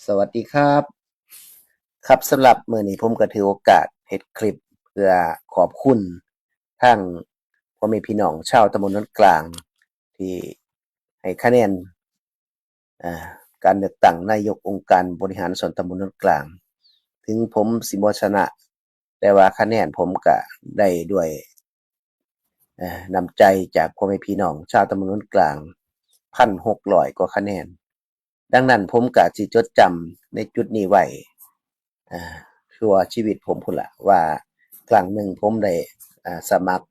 ສະຫວັດດີຄັບ ຄັບ ສຳລັບມື້ນີ້ ຜົມກໍຖືໂອກາດເຮັດຄລິບເພື່ອຂອບຄຸນທາງພໍ່ແມ່ພີ່ນ້ອງຊາວຕຳບົນໂນນກາງ ທີ່ໃຫ້ຄະແນນ ເອີ ການເລືອກຕັ້ງນາຍົກອົງການບໍລິຫານສ່ວນຕຳບົນໂນນກາງ. ເຖິງຜົມຊິບໍ່ຊະນະ ແຕ່ວ່າຄະແນນຜົມກະໄດ້ດ້ວຍ ເອີ ນ້ຳໃຈຈາກພໍ່ແມ່ພີ່ນ້ອງຊາວຕຳບົນໂນນກາງ ພັນຫົກຮ້ອຍກວ່າຄະແນນ. ດັ່ງນັ້ນ ຜົມກະຊິຈົດຈຳໃນຈຸດນີ້ໄວ້ ເອີ ຊົ່ວຊີວິດຜົມພຸ້ນລະ ວ່າຄັ້ງໜຶ່ງຜົມໄດ້ ເອີ ສະໝັກ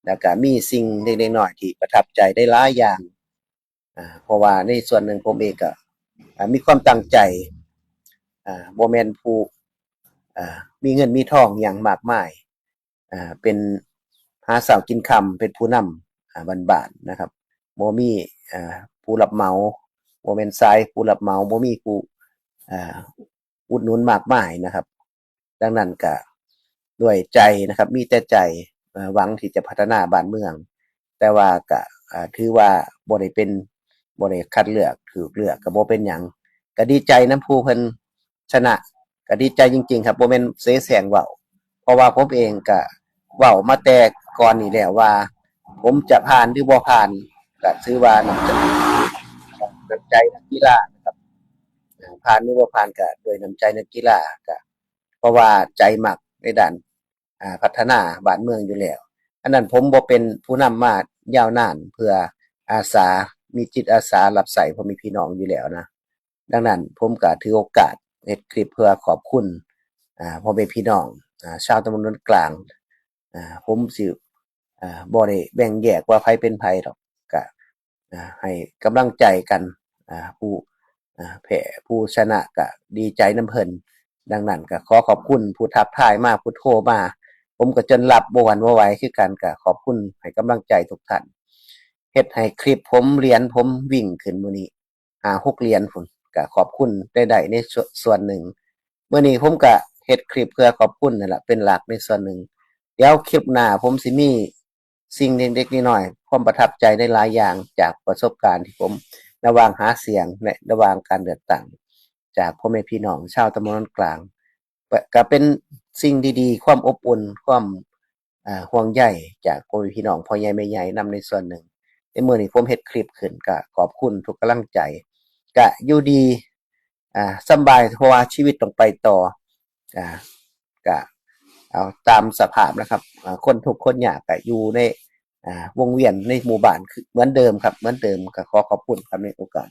ແລ້ວກະມີສິ່ງເລັກໆນ້ອຍໆທີ່ປະທັບໃຈໄດ້ຫຼາຍຢ່າງ. ເພາະວ່າໃນສ່ວນໜຶ່ງຜົມເອງກໍ ເອີ ມີຄວາມຕັ້ງໃຈ ເອີ ບໍ່ແມ່ນຜູ້ ເອີ ມີເງິນມີທອງຫຍັງມາກມາຍ ເປັນຫາເຊົ້າກິນຄ່ຳ ເປັນຜູ້ນຳ ເອີ ບ້ານໆນະຄັບ ບໍ່ມີ ເອີ ຜູ້ຮັບເໝົາ ບໍ່ແມ່ນສາຍຜູ້ຮັບເໝົາ ບໍ່ມີຜູ້ ເອີ ອຸດໜູນມາກມາຍນະຄັບ. ດັ່ງນັ້ນກະດ້ວຍໃຈນະຄັບ ມີແຕ່ໃຈ ເອີ ຫວັງທີ່ຈະພັດທະນາບ້ານເມືອງ ແຕ່ວ່າກະ ເອີ ຖືວ່າບໍ່ໄດ້ເປັນ ບໍ່ໄດ້ຄັດເລືອກ ຖືກເລືອກກໍບໍ່ເປັນຫຍັງ ກໍດີໃຈນຳຜູ້ເພິ່ນຊະນະ ກໍດີໃຈຈິງໆຄັບ ບໍ່ແມ່ນເສແສ້ງເວົ້າ ເພາະວ່າຜົມເອງກະເວົ້າມາແຕ່ກ່ອນນີ້ແລ້ວວ່າ ຜົມຈະຜ່ານຫຼືບໍ່ຜ່ານ ກະຖືວ່ານ້ຳໃຈ ນ້ຳໃຈນັກກິລານະຄັບ ເອີ ຜ່ານຫຼືບໍ່ຜ່ານກະດ້ວຍນ້ຳໃຈນັກກິລາ ກະເພາະວ່າໃຈມັກໃນດ້ານ ອາ ພັດທະນາບ້ານເມືອງຢູ່ແລ້ວ. ອັນນັ້ນຜົມບໍ່ເປັນຜູ້ນຳມາຍາວນານ ເພື່ອອາສາ ມີຈິດອາສາຮັບໃຊ້ພໍ່ແມ່ພີ່ນ້ອງຢູ່ແລ້ວນະ. ດັ່ງນັ້ນ ຜົມກະຖືໂອກາດເຮັດຄລິບເພື່ອຂອບຄຸນ ອາ ພໍ່ແມ່ພີ່ນ້ອງ ອາ ຊາວຕຳບົນໂນນກາງ. ອາ ຜົມຊິ ອາ ບໍ່ໄດ້ແບ່ງແຍກວ່າໃຜເປັນໃຜດອກ ກະ ອາ ໃຫ້ກຳລັງໃຈກັນ ອາ ຜູ້ ອາ ແພ້ຜູ້ຊະນະກະດີໃຈນຳເພິ່ນ. ດັ່ງນັ້ນກະຂໍຂອບຄຸນຜູ້ທັກທາຍມາ ຜູ້ໂທມາ ຜົມກະຈົນຮັບບໍ່ຫວັ່ນບໍ່ໄຫວຄືກັນ ກະຂອບຄຸນ ໃຫ້ກຳລັງໃຈທຸກທ່ານ ເຮັດໃຫ້ຄລິບຜົມ ຫຼຽນຜົມວິ່ງຂຶ້ນມື້ນີ້ ຫ້າຫົກຫຼຽນພຸ້ນ ກະຂອບຄຸນໄດ້ ໄດ້ໃນສ່ວນ ສ່ວນໜຶ່ງ. ມື້ນີ້ຜົມກະເຮັດຄລິບເພື່ອຂອບຄຸນນັ້ນລະ ເປັນຫຼັກໃນສ່ວນໜຶ່ງ. ດຽວຄລິບໜ້າຜົມຊິມີສິ່ງເລັກໆນ້ອຍໆ ຄວາມປະທັບໃຈໃນຫຼາຍຢ່າງ ຈາກປະສົບການທີ່ຜົມ ລະຫວ່າງຫາສຽງ ແລະ ລະຫວ່າງການເລືອກຕັ້ງ ຈາກພໍ່ແມ່ພີ່ນ້ອງຊາວຕຳບົນໂນນກາງ ກະ ກະເປັນສິ່ງດີໆ ຄວາມອົບອຸ່ນ ຄວາມ ອາ ຫ່ວງໃຍຈາກພໍ່ແມ່ພີ່ນ້ອງ ພໍ່ໃຫຍ່ແມ່ໃຫຍ່ນຳໃນສ່ວນໜຶ່ງ. ໃນມື້ນີ້ຜົມເຮັດຄລິບຂຶ້ນ ກະຂອບຄຸນທຸກກຳລັງໃຈ ກະຢູ່ດີ ອາ ສຳບາຍ ເພາະວ່າຊີວິດຕ້ອງໄປຕໍ່ ອາ ກະເອົາຕາມສະພາບນະຄັບ ອາ ຄົນທຸກຄົນຍາກກະຢູ່ໃນ ອາ ວົງວຽນໃນໝູ່ບ້ານຄືເໝືອນເດີມຄັບ ເໝືອນເດີມ. ກະຂໍຂອບຄຸນຄັບໃນໂອກາດ